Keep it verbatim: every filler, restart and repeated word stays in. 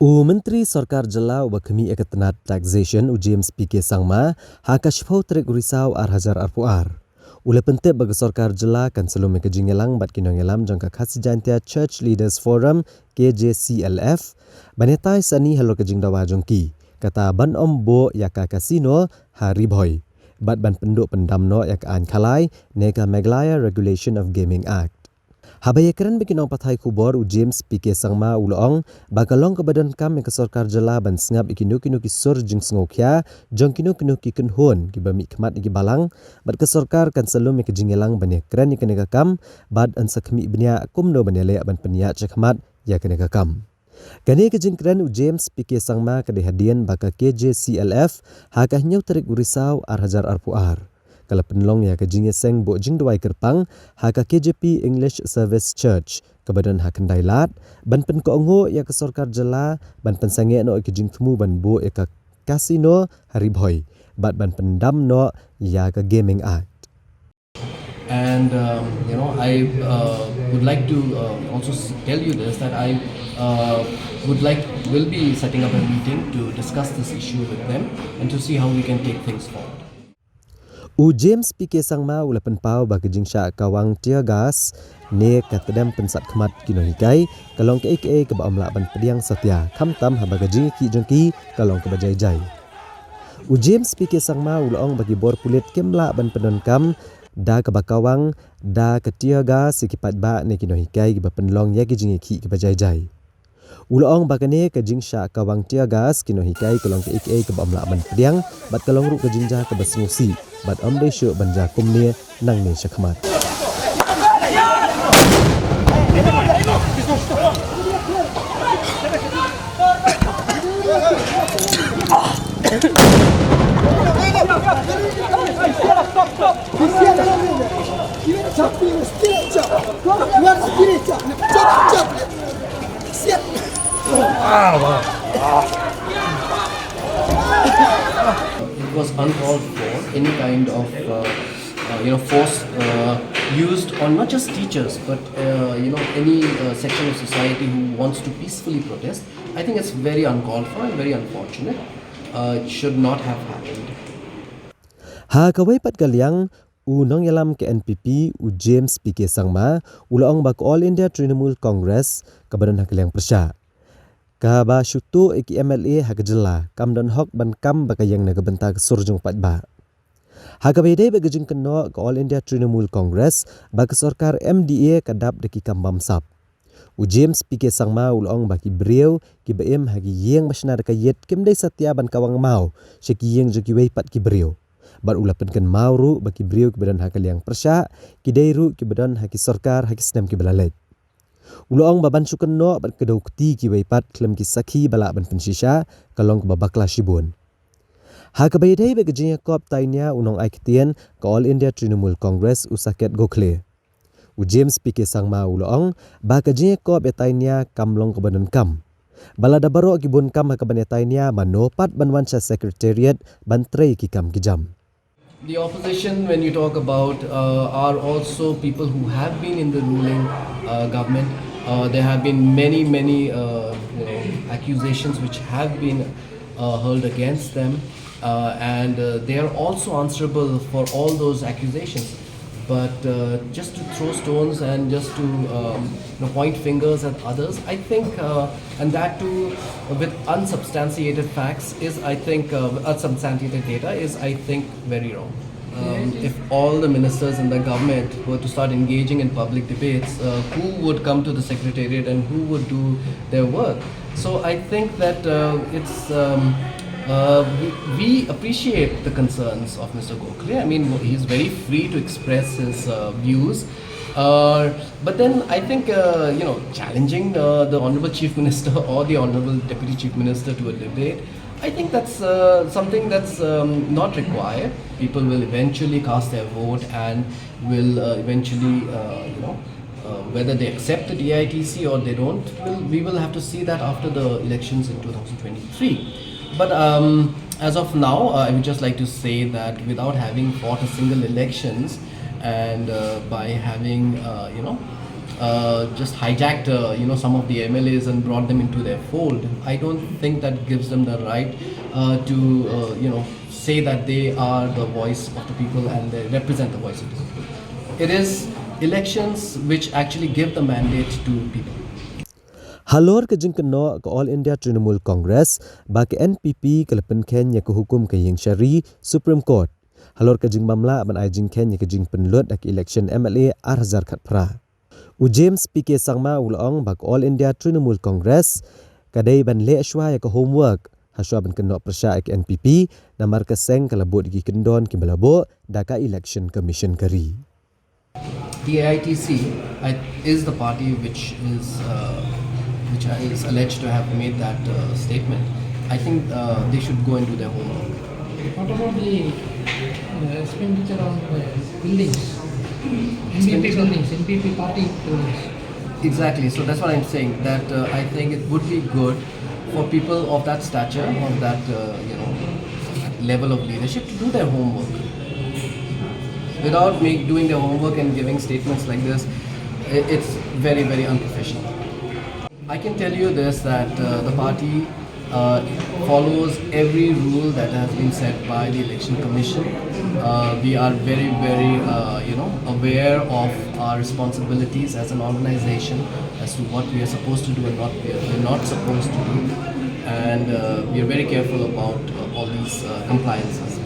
U Myntri Sorkar Jylla uba khmih ïa ka tnat Taxation, u James P K Sangma, ha ka shiphew tarik u Risaw ar hajar arphew ar, u la pyntip ba ka Sorkar Jylla kan sa lum ïa ka jingïalang bad ki nongïalam jong ka Khasi Jaintia Church Leaders Forum, K J C L F, ban ïatai sani halor ka jingdawa jong ki, kata ban ym buh ïa ka casino ha Ri Bhoi bad ban pynduh pyndam noh ïa ka aiñ khalai ne ka Meghalaya Regulation of Gaming Act. Haba ïakren bad ki nongpathai khubor, u James P K Sangma u la ong ba ka long kaba donkam ïa ka Sorkar Jylla ban sngap ïa kino kino ki sur jingsngewkhia jong kino kino ki kynhun kiba mihkhmat ïa ki balang, bad ka Sorkar kan sa lum ïa ka jingïalang ban ïakren ïa kane ka kam bad yn sa khmih bniah kumno ban ïaleh ban pynïaid shakhmat ïa kane ka kam. Kane ka jingkren u James P K Sangma ka dei hadien ba ka K J C L F ha ka hynñiew tarik u Risaw ar hajar arphew ar ka la pynlong ïa ka jingïaseng buh jingduwai kyrpang ha ka K J P English Service Church kaba don ha Khyndailad, ban pynkohnguh ïa ka Sorkar Jylla ban pynsangeh noh ïa ka jingthmu ban buh ïa ka casino ha Ri Bhoi bad ban pyndam noh ïa ka Gaming Act. And um, you know, I uh, would like to uh, also s- tell you this, that I uh, would like will be setting up a meeting to discuss this issue with them and to see how we can take things forward. U James P K Sangma u la pynpaw ba ka jingshah kawang tear gas ne ka tdem pynsat khmat ki nonghikai ka long kaei kaei kaba ym lah ban pdiang satia, khamtam haba ka jingïakhih jong ki ka long kaba jai jai. U James P K Sangma u la ong ba ki bor pulit kim lah ban pyndonkam da kaba kawang da ka tear gas ïa ki paidbah ne ki nonghikai kiba pynlong ïa ki jingïakhih kiba jai jai. U la ong ba kane ka jingshah kawang tear gas ki nonghikai ka long kaei kaei kaba ym lah ban pdiang bad ka long ruh ka jingjia kaba sngewsih bad ym dei shuh ban jia kumne nangne shakhmat. It was uncalled for any kind of uh, uh, you know force uh, used on not just teachers but uh, you know any uh, section of society who wants to peacefully protest. I think it's very uncalled for and very unfortunate. Uh, it should not have happened. Ha kawei pat ka liang, u nongïalam ka N P P u James P K Sangma u la ong ba ka All India Trinamool Congress kaba don ha ka liang pyrshah kaba shu tuh ïa ki M L A ha ka jylla kam don hok ban kam ba ka ïeng na ka bynta ka sur jong paidbah. Ha kaba ïadei bad ka jingkynnoh ka All India Trinamool Congress ba ka sorkar M D A ka dap da ki kam bamsap, u James P K Sangma u la ong ba ki briew kiba im ha ki ïing ba shna da ka ïit kim dei satia ban kawang maw sha ki ïing jong kiwei pat ki briew. Bad u la pynkynmaw ruh ba ki briew kiba don ha ka liang pyrshah ki dei ruh kiba don ha ki sorkar ha ki snem kiba la leit. U la ong ba ban shu kynnoh bad kdew kti kiwei pat khlem ki sakhi ba lah ban pynshisha ka long kaba bakla shibun. Ha kaba ïadei bad ka jingïakop tainia u nongai ktien ka All India Trinamool Congress u Saket Gokhale, u James P K Sangma u la ong ba ka jingïakop ïa tainia kam long kaba donkam, ba lada baroh ki bun kam ha kaban ïa tainia mano pat ban wan sha Secretariat ban trei ki kam ki jam. The opposition, when you talk about, uh, are also people who have been in the ruling uh, government. Uh, there have been many, many uh, you know, accusations which have been uh, hurled against them, uh, and uh, they are also answerable for all those accusations. But uh, just to throw stones and just to um, you know, point fingers at others, I think, uh, and that too with unsubstantiated facts, is, I think, uh, unsubstantiated data is, I think, very wrong. Um, if all the ministers in the government were to start engaging in public debates, uh, who would come to the secretariat and who would do their work? So I think that uh, it's um, uh, we, we appreciate the concerns of Mister Gokhale. I mean, he's very free to express his uh, views. Uh, but then I think uh, you know challenging uh, the honorable chief minister or the honorable deputy chief minister to a debate, I think that's uh, something that's um, not required. People will eventually cast their vote and will uh, eventually uh, you know uh, whether they accept the D I T C or they don't, will, we will have to see that after the elections in two thousand twenty-three. But um, as of now, uh, I would just like to say that without having fought a single elections and uh, by having uh, you know uh, just hijacked, uh, you know, some of the M L As and brought them into their fold, I don't think that gives them the right uh, to, uh, you know, say that they are the voice of the people and they represent the voice of the people. It is elections which actually give the mandate to people. Halor ka jingkynnoh ka All India Trinamool Congress ba ka N P P ka la pynkheiñ ïa ka hukum ka ïing shari Supreme Court halor ka jingmamla ban ai jingkheiñ ïa ka jingpynlut da ka election M L A ar hajar khatphra. U James P K Sangma u la ong ba ka All India Trinamool Congress ka dei ban leh shwa ïa ka homework ha shwa ban kynnoh pyrshah ïa ka N P P namar ka seng ka la bud ïa ki kyndon kiba la buh da ka Election Commission ka ri. The A I T C I, is the party which is uh, which is alleged to have made that uh, statement. I think uh, they should go and do their homework. What about the uh, expenditure on uh, buildings? N P P Expenditure? Buildings, N P P party buildings. Exactly. So that's what I'm saying. That uh, I think it would be good for people of that stature, of that uh, you know level of leadership, to do their homework without make, doing their homework and giving statements like this. I- It's very, very unprofessional. I can tell you this, that uh, the party uh, follows every rule that has been set by the Election Commission. Uh, we are very, very, uh, you know, aware of our responsibilities as an organization as to what we are supposed to do and what we are not supposed to do, and uh, we are very careful about uh, all these uh, compliances.